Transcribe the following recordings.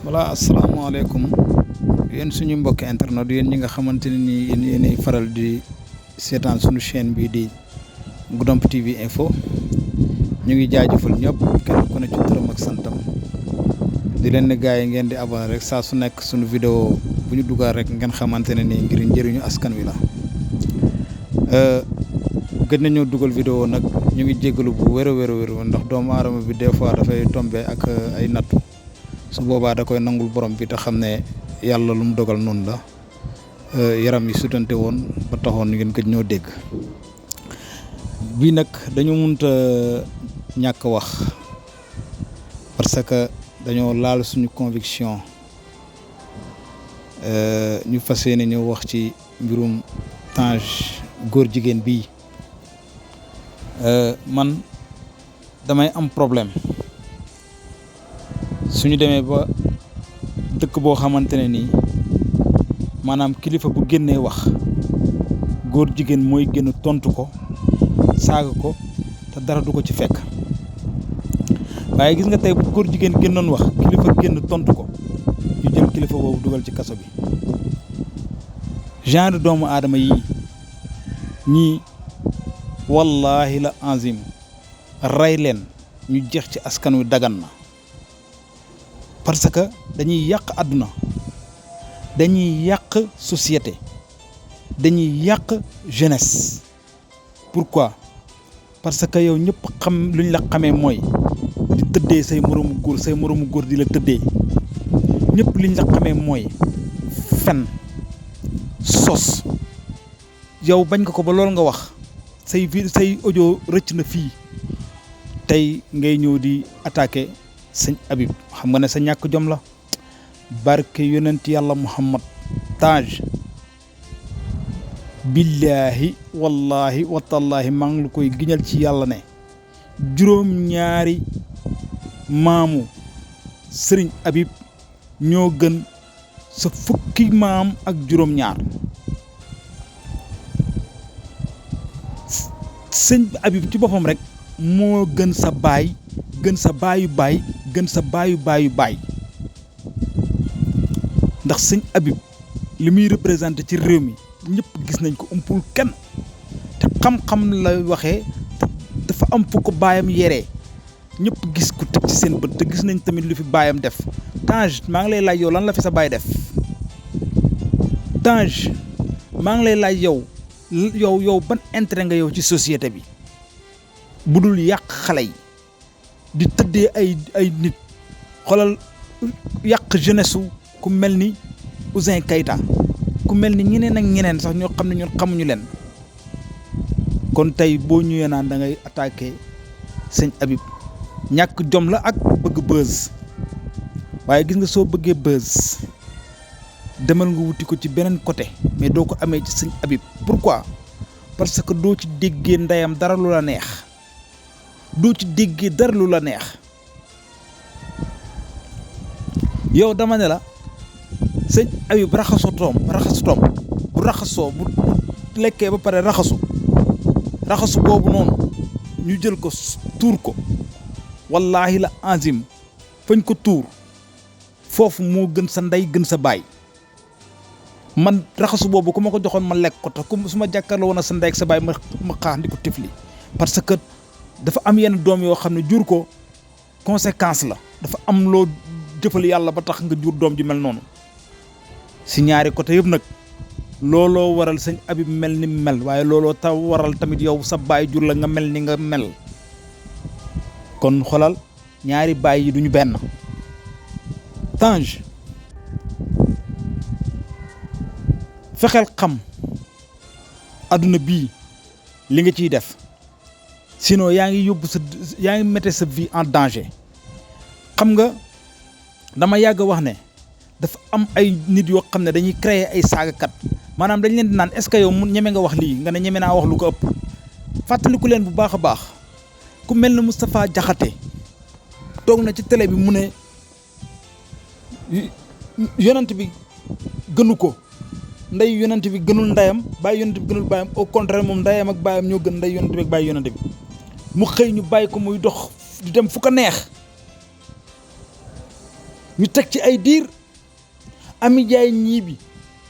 voilà asalaamaaleykum yéen suñu mbokki internet yéen ñi nga xamante ne ni yéenay faral di seetaan suñu chaîne bii di Goudomp TV info ñu ngi jaajëfal ñëpp kenn ku ne ci turam ak santam di leen ne gars yi ngeen di abonné rek saa su nekk suñu vidéo bu ñu dugal rek ngeen xamante ne nii ngir njëriñu askan wi la gën nañoo dugal vidéo nag ñu ngi jégalu bu wér a wér ndax doomu aadama bi des fois dafay tombé ak ay nattu su boobaa da koy nangul borom bi te xam ne yàlla lu mu dogal noonu la yaram yi sutante woon ba taxoon ngeen gëj ñoo dégg bii nag dañu munta ñàkk wax parce que dañoo laal suñu conviction ñu fas yéene ñëw wax ci mbirum Tange góor jigéen bii man damay am problème suñu demee ba dëkk boo xamante ne nii maanaam kilifa bu génnee wax góor jigéen mooy génn tontu ko saaga ko te dara du ko ci fekk waaye gis nga tey bu góor jigéen génnoon wax kilifa génn tontu ko ñu jël kilifa boobu dugal ci kaso bi genre doomu aadama yii ñii wallahi la enzim rey leen ñu jeex ci askan wi dagan na parce que dañuy yàq àdduna dañuy yàq société dañuy yàq jeunesse pourquoi parce que yow ñëpp xam luñ la xamee mooy di tëddee say moroomu góor di la tëddee ñëpp liñ la xamee mooy fen sos yow bañ nga ko ba loolu nga wax say audio rëcc na fii tey ngay ñëw di attaqué sëñ Habib xam nga ne sa ñàkk jom la barke yonent yàlla Muhammad Tange billaahi wallahi watallaahi maa ngi la koy giñal ci yàlla ne juróom-ñaari maamu sëriñ Habib ñoo gën sa fukki maam ak juróom-ñaar sëñ Habib ci boppam rek moo gën sa baay gën sa baayu baay gën sa baayu baay ndax sëñ Habib li muy représenté ci réew mi ñëpp gis nañ ko umpul kenn te xam-xam la waxee dafa am fu ko baayam yeree ñëpp gis ko teg ci seen bët te gis nañ tamit lu fi baayam def Tange maa ngi lay laaj yow lan la fi sa baay def Tange maa ngi lay laaj yow ban intérêt nga yow ci société bi bu dul yàq xale yi di tëddee ay nit xoolal yàq jeunesse su ku mel ni Ouzin Keita ku mel ni ñeneen ak ñeneen sax ñoo xam ne ñun xamuñu leen kon tey boo ñëwee naan da ngay attaqué sëñ Habib ñàkk jom la ak bëgg buzz waaye gis nga soo bëggee buzz demal nga wuti ko ci beneen côté mais doo ko amee ci sëñ Habib pourquoi parce que doo ci déggee ndeyam dara lu la neex doo ci déggee dara lu la neex yow dama ne la sëñ Habib raxasu toom bu raxasoo bu lekkee ba pare raxasu boobu noonu ñu jël ko tuur ko wallaahi la enzim fañ ko tuur foofu moo gën sa ndey gën sa baay man raxasu boobu ku ma ko joxoon ma lekk ko te su ma jàkkaarloo woon sa ndey ak sa baay ma xaax di ko tifli parce que dafa am yenn doom yoo xam ne jur ko conséquence la dafa am loo jëfal yàlla ba tax nga jur doom ji mel noonu si ñaari côté yëpp nag looloo waral sëñ Habib mel ni mel waaye looloo taw waral tamit yow sa baay jur la nga mel ni nga mel kon xolal ñaari baay yi duñu benn Tange fexeel xam adduna bii li nga ciy def sinon yaa ngi mettre sa vie en danger xam nga dama yàgg wax ne dafa am ay nit yoo xam ne dañuy créer ay saagakat maanaam dañ leen di naan est-ce que yow ñeme nga wax lii nga ne ñeme naa wax lu ko ëpp fàttaliku leen bu baax a baax ku mel ne Moustapha Diakhaté toog na ci télé bi mu ne yonent bi gënu ko ndey yonent bi gënul ndeyam bàyyi yonent bi gënul bàyyam au contraire moom ndeyam ak bàyyam ñoo gën ndey yonent bi ak bàyyi yonent bi mu xëy ñu bàyyi ko muy dox di dem fu ko neex ñu teg ci ay diir Amy Ndiaye Gniby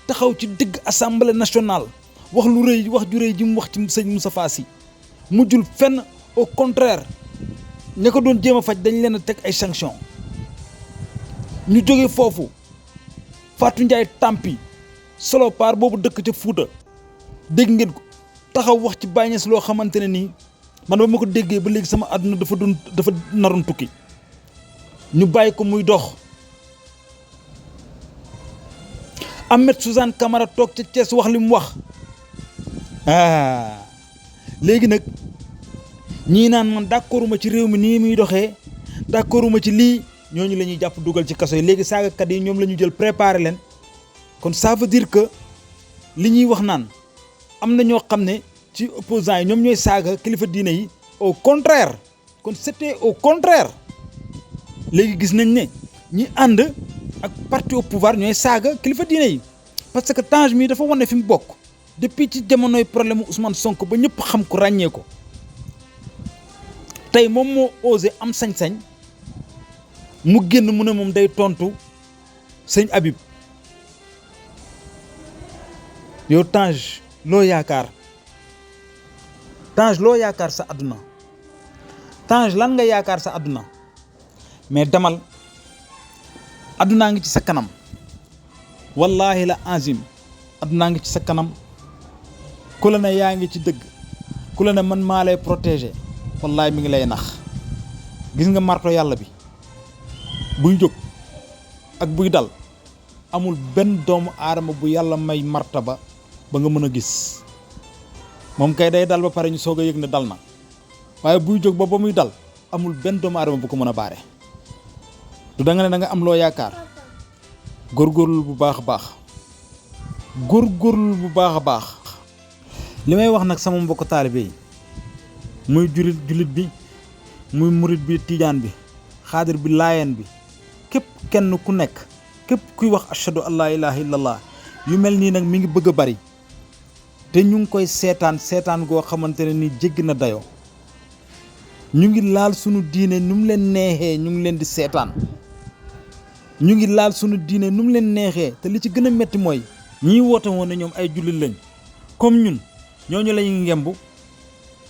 taxaw ci digg assemblée nationale wax lu rëy wax ju rëy ji mu wax ci sëñ Moustapha Sy mujjul fenn. Au contraire ña ko doon jéem a faj dañ leen a teg ay sanctions ñu jóge foofu Fatou Ndiaye Tampi Solopar boobu dëkk ca Fuuta dégg ngeen ko taxaw wax ci Baye Niass loo xamante ne nii man ba ma ko déggee ba léegi sama àdduna dafa naroon tukki ñu bàyyi ko muy dox. Ahmed Suzanne Camara toog ca Thiès wax li mu wax léegi nag ñii naan man d'accorduma ci réew mi nii muy doxee d'accorduma ci lii ñooñu la ñuy jàpp dugal ci kaso yi léegi saagakat yi ñoom la ñu jël préparer leen kon ça veut dire que li ñuy wax naan am na ñoo xam ne ci opposants yi ñoom ñooy saaga kilifa diine yi au contraire kon c'était au contraire léegi gis nañ ne ñi ànd ak parti au pouvoir ñooy saaga kilifa diine yi parce que Tange mii dafa wane fi mu bokk depuis ci jamonoy problème Ousmane Sonko ba ñëpp xam ko ràññee ko tey moom moo osé am sañ-sañ mu génn mu ne moom day tontu sëñ Habib yow Tange loo yaakaar Tange loo yaakaar sa àdduna Tange lan nga yaakaar sa àdduna mais demal àddunaa ngi ci sa kanam wallahi la azim àddunaa ngi ci sa kanam ku la ne yaa ngi ci dëgg ku la ne man maa lay protéger wallahi mi ngi lay nax gis nga marto yàlla bi buy jóg ak buy dal amul benn doomu aadama bu yàlla may martaba ba nga mën a gis moom kay day dal ba pare ñu soog a yëg ne dal na waaye buy jóg ba muy dal amul benn doomu aadama bu ko mën a baare du da nga ne da nga am loo yaakaar góorgóorlu bu baax a baax góorgóorlu bu baax a baax li may wax nag sama mbokk taalibe yi muy jullit bi muy murit bi tijaan bi xaadir bi laayeen bi képp kenn ku nekk képp kuy wax ashhadu an laa ilaaha illallah yu mel nii nag mi ngi bëgg a bari te ñu ngi koy seetaan goo xamante ne ni jéggi na dayoo ñu ngi laal sunu diine nu mu leen neexee ñu ngi leen di seetaan ñu ngi laal sunu diine nu mu leen neexee te li ci gën a métti mooy ñii woote woon ne ñoom ay jullit lañ comme ñun ñooñu la ñuy ngemb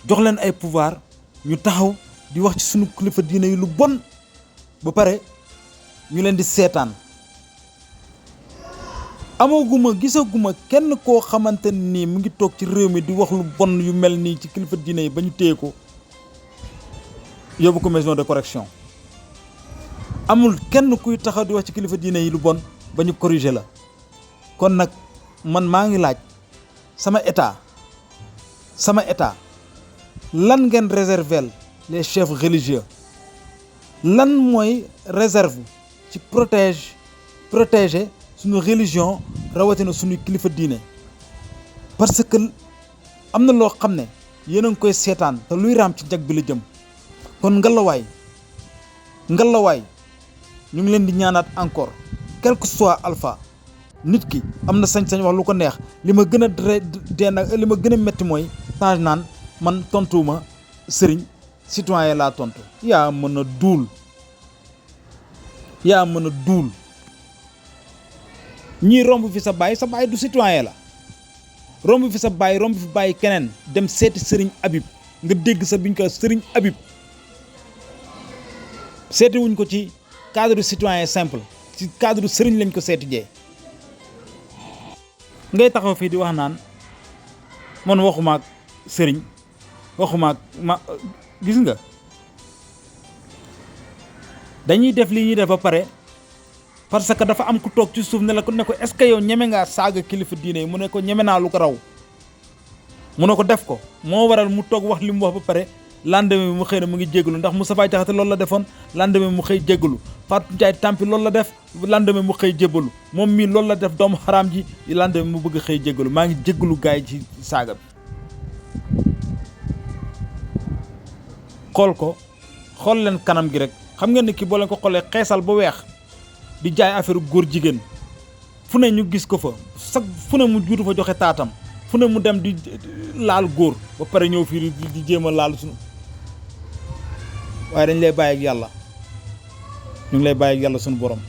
jox leen ay pouvoir ñu taxaw di wax ci sunu kilifa diine yi lu bon ba pare ñu leen di seetaan gisaguma kenn koo xamante nii mu ngi toog ci réew mi di wax lu bon yu mel nii ci kilifa diine yi ba ñu téye ko yóbbu ko maison de correction amul kenn kuy taxaw di wax ci kilifa diine yi lu bon ba ñu corriger la kon nag man maa ngi laaj sama état lan ngeen réserver les chefs religieux lan mooy réserve ci protéger suñu religion rawatina suñu kilifa diine parce que am na loo xam ne yéen a ngi koy seetaan te luy raam ci jag bi la jëm kon ngalawaay ñu ngi leen di ñaanaat encore quel que soit alpha nit ki am na sañ-sañ wax lu ko neex li ma gën a dee nag li ma gën a métti mooy Tange naan man tontuwuma sëriñ citoyen laa tontu yaa mën a duul ñii romb fi sa baay du citoyen la romb fi sa baay romb fi bàyyi keneen dem seeti sëriñ Habib nga dégg sa biñ ko sëriñ Habib seeti wuñ ko ci cadre citoyen simple ci cadre sëriñ lañ ko seeti jee ngay taxaw fii di wax naan man waxuma ak sëriñ waxuma ak ma gis nga dañuy def li ñuy def ba pare parce que dafa am ku toog ci suuf ne la ko est-ce que yow ñeme ngaa saaga kilifa diine yi mu ne ko ñeme naa lu ko raw mu ne ko def ko moo waral mu toog wax li mu wax ba pare lendemain mu xëy na mu ngi jégalu ndax Moustapha Diakhaté loolu la defoon lendemain mu xëy jégalu Fatou Ndiaye Tampi loolu la def lendemain mu xëy jégalu moom mii loolu la def doomu xaraam ji lendemain mu bëgg xëy jégalu maa ngi jégalu gars yi ci saaga bi xool leen kanam gi rek xam ngeen ni kii boo leen ko xoolee xeesal ba weex di jaay affaire góor jigéen fu ne ñu gis ko fa sax fu ne mu juutu fa joxe taatam fu ne mu dem di laal góor ba pare ñëw fii di jéem a laal suñu waaye dañ lay bàyyi ak yàlla ñu ngi lay bàyyi ak yàlla suñu borom